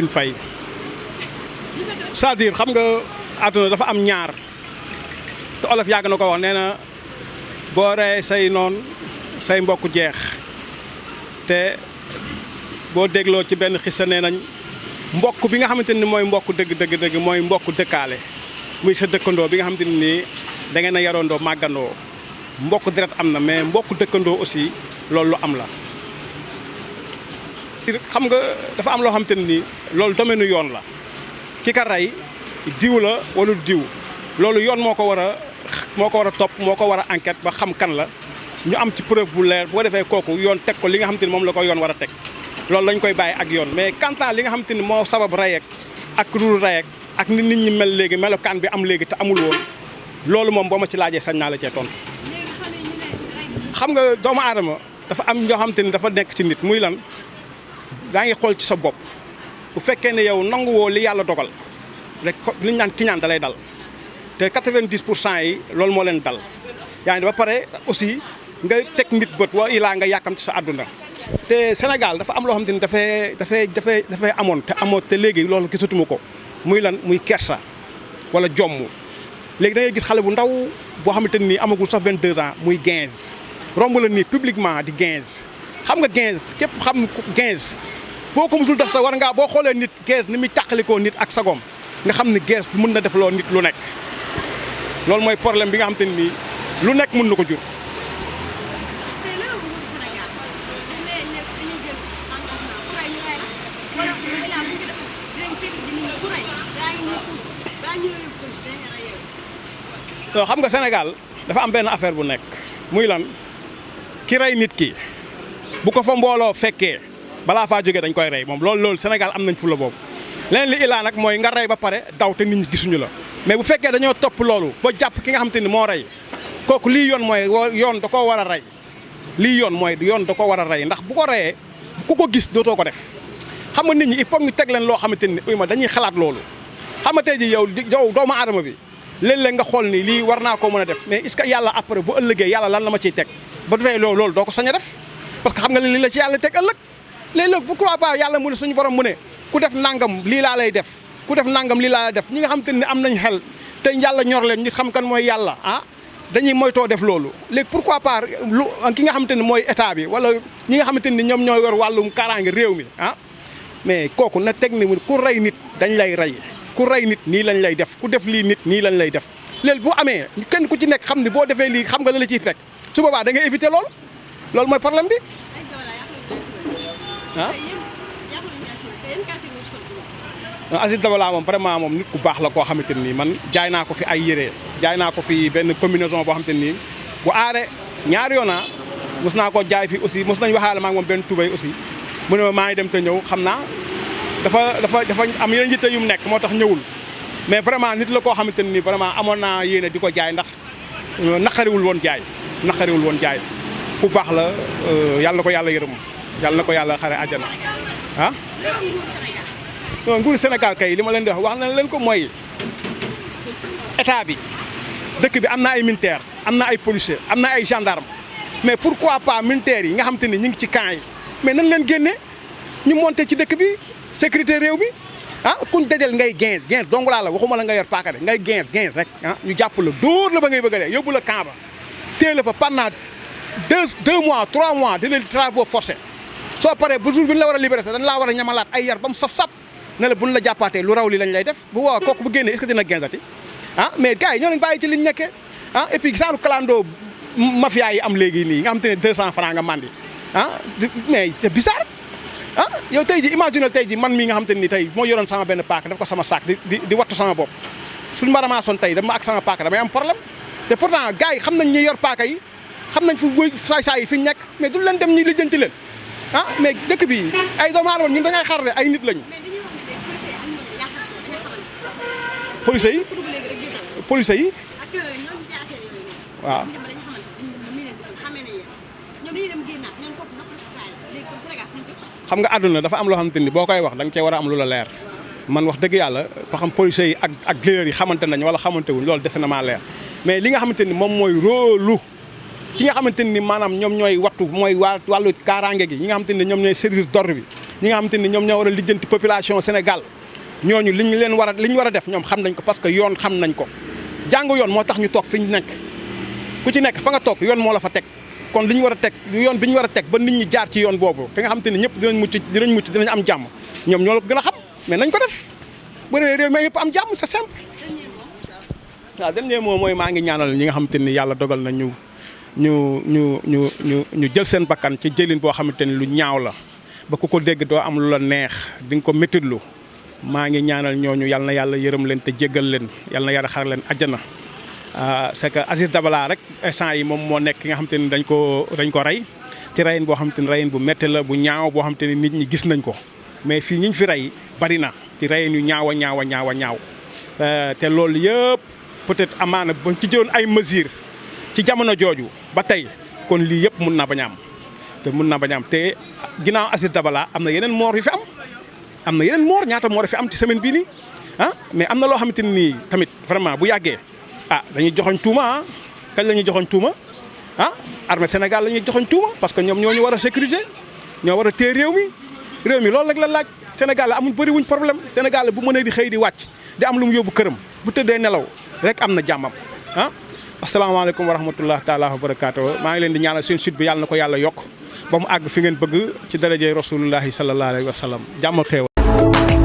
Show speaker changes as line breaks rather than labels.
leen fay c'est-à-dire xam nga àdduna dafa am ñaar te olof yàgg na ko wax nee na boo reyee say noon say mbokk jeex te boo dégloo ci benn xissa nee nañ mbokk bi nga xamante ni mooy mbokk dëgg mooy mbokk dëkkaale muy sa dëkkandoo bi nga xamante ni nii da ngeen a yaroondoo màggandoo mbokk deret am na mais mbokk dëkkandoo aussi loolu lu am la. xam nga dafa am loo xamante ne nii loolu domaine yoon la ki ka rey diw la wala diw loolu yoon moo ko war a topp moo ko war a enquête ba xam kan la ñu am ci preuve bu leer boo defee kooku yoon teg ko li nga xamante ni moom la ko yoon war a teg loolu lañ koy bàyyi ak yoon mais quant à li nga xamante ni moo sabab reyek ak dul reyek ak ni nit ñi mel léegi melokaan bi am léegi te amul woon loolu moom boo ma ci laajee sañ naa la cee tontu. xam nga doomu aadama dafa am ñoo xamante ni dafa nekk ci nit muy lan daa ngi xool ci sa bopp bu fekkee ne yow nanguwoo li yàlla dogal rek li ñu naan kiñaan da lay dal te 90% yi loolu moo leen dal yaa ngi ba pare aussi nga teg nit bët wa ilaa nga yàkkam ci sa àdduna te Sénégal dafa am loo xamante ni dafay amoon te léegi loolu gisatuma ko muy lan muy kersa wala jomm léegi da ngay gis xale bu ndaw boo xamante ni amagul sax 22 ans muy 15 romb la nii publiquement di 15 xam nga 15 képp xam 15 boo ko musul def sa war ngaa boo xoolee nit 15 ni muy tàqalikoo nit ak sagom nga xam ni 15 mën na def loo nit lu nekk loolu mooy problème bi nga xamante ni lu nekk mën na ko jur. xam nga Sénégal dafa am benn affaire bu nekk muy lan ki rey nit ki bu ko fa mbooloo fekkee balaa faa jógee dañ koy rey moom loolu Sénégal am nañ fulla boobu leneen li ilaa nag mooy nga rey ba pare daw te nit ñi gisuñu la mais bu fekkee dañoo topp loolu ba jàpp ki nga xamante ni moo rey kooku lii yoon mooy yoon da koo war a rey lii yoon mooy yoon da koo war a rey ndax bu ko reyee ku ko gis dootoo ko def xam nga nit ñi il faut ñu teg leen loo xamante ni uy ma dañuy xalaat loolu xam nga tey ji yow doomu aadama bi léeg-léeg nga xool ni lii war naa koo mën a def mais est-ce que yàlla après bu ëllëgee yàlla lan la ma ciy teg ba defee loolu doo ko sañ a def parce que xam nga li la ci yàlla teg ëllëg léeg-léeg pourquoi pas yàlla mu ne suñu borom mu ne ku def nangam lii laa lay def ku def nangam lii laa lay def ñi nga xamante ne am nañ xel te yàlla ñor leen ñu xam kan mooy yàlla dañuy moytoo def loolu léegi pourquoi pas ki nga xamante ne mooy état bi wala ñi nga xamante ni ñoom ñooy yor wàllum kaaraange réew mi mais kooku na teg ni ku rey nit dañ lay rey ku rey nit nii lañ lay def ku def lii nit nii lañ lay def léegi bu amee kenn ku ci nekk xam ni boo defee lii xam nga la ciy fekk su boobaa da ngay éviter loolu mooy problème bi Aziz Dabala moom vraiment moom nit ku baax la koo xamante nii man jaay naa ko fi ay yére jaay naa ko fi benn combinaison boo xamante nii bu aare ñaari yoon mos naa ko jaay fi aussi mos nañ waxaale maa ngi moom benn tubéy aussi mu ne ma maa ngi dem te ñëw xam naa dafa am yeneen yitte yu mu nekk moo tax ñëwul mais vraiment nit la koo xamante nii vraiment amoon naa yéene di ko jaay ndax naqariwul woon jaay ku baax la yàlla na ko yàlla yërëm yàlla na ko yàlla xare àjjana nguuru Sénégal kay li ma leen di wax na leen ko mooy état bi dëkk bi am na ay militaire am na ay policier am na ay gendarme mais pourquoi pas militaires yi nga xam te ne ñu ngi ci camp yi mais nañ leen génne ñu monté ci dëkk bi sécurité réew mi kuñ dajal ngay 15 dong laa la waxuma la nga yor paaka de ngay 15 rek ñu jàpp la dóor la ba ngay bëgg a dee yóbbu la camp ba téye la fa pendant 2 mois 3 mois di leen travaux forcés soo paree bu jour bi ñu la war a libéré sax dañ laa war a ñamalaat ay yar ba mu saf-sap ne la buñ la jàppaatee lu raw li lañ lay def bu boobaa kooku bu génnee est-ce que dina genzati mais gars yi ñoo leen bàyyi ci liñ nekkee et puis genre clando mafia yi am léegi nii nga xam te ne 200 francs nga mandi mais c'est bizarre yow tey ji imagine tey ji man mii nga xam te ni tey moo yoroon sama benn paaka daf ko sama saak di wattu sama bopp suñ ma ramaasoon tey dama ak sama paaka damay am problème te pourtant gars yi xam nañ ñi yor paaka yi xam nañ fu saay-saay yi fi ñu nekk mais du leen dem ñi lijjanti leen mais dëkk bi ay doomu aadama ñun da ngay xar de ay nit lañu police yi waaw xam nga àdduna dafa am loo xamante ni boo koy wax da nga cee war a am lu la leer man wax dëgg yàlla ba xam police yi ak leader yi xamante nañ wala xamante wuñ loolu dese na maa leer mais li nga xamante ni moom mooy rôle ki nga xamante ni maanaam ñoom ñooy wattu mooy wàllu kaaraange gi ñi nga xamante ni ñoom ñooy service d'ordre bi ñi nga xamante ni ñoom ñoo war a lijjanti population Sénégal ñooñu li ñu war a def ñoom xam nañ ko parce que yoon xam nañ ko jàng yoon moo tax ñu toog fi ñu nekk ku ci nekk fa nga toog yoon moo la fa teg kon li ñu war a teg yoon bi ñu war a teg ba nit ñi jaar ci yoon boobu te nga xamante ni ñëpp dinañ mucc dinañ am jàmm ñoom ñoo la ko gën a xam mais nañ ko def bu dee réew mi yëpp am jàmm c'est simple. waaw dernier mot mooy maa ngi ñaanal ñi nga xamante ni yàlla dogal na ñu jël seen bakkan ci jëlin boo xamante ni lu ñaaw la ba ku ko dégg doo am lu la neex di nga ko méttitlu maa ngi ñaanal ñooñu yal na yàlla yërëm leen te jéggal leen yal na yàlla xar leen àjjana. c'est que Aziz Dabala rek instant yi moom moo nekk ki nga xamante ni dañ ko rey ci reyin boo xamante ni reyin bu métti la bu ñaaw boo xamante ni nit ñi gis nañ ko mais fii ñi ñu fi rey bari na ci reyin yu ñaaw te loolu yëpp peut-être amaana ba ci jëloon ay mesures ci jamono jooju ba tey kon lii yëpp mun na bañ a am te ginnaaw Aziz Dabala am na yeneen moor yu fi am na yeneen moor ñaata moor fi am ci semaine bii nii mais am na loo xamante ni nii tamit vraiment bu yàggee dañuy joxoñ tuuma kañ la ñuy joxoñ tuuma armée Sénégal la ñuy joxoñ tuuma parce que ñoom ñoo ñu war a sécuriser ñoo war a téye réew mi loolu rek la laaj Sénégal amul bëri wuñ problème Sénégal bu mënee di xëy di wàcc di am lu mu yóbbu këram bu tëddee nelaw rek am na jàmmam asalaamaaleykum wa rahmatullah taala wa barakaatu maa ngi leen di ñaanal seen site bi yàlla na ko yàlla yokk ba mu àgg fi ngeen bëgg ci darajee rasulullahi sallallahu alayhi wa sallam jàmm xéewal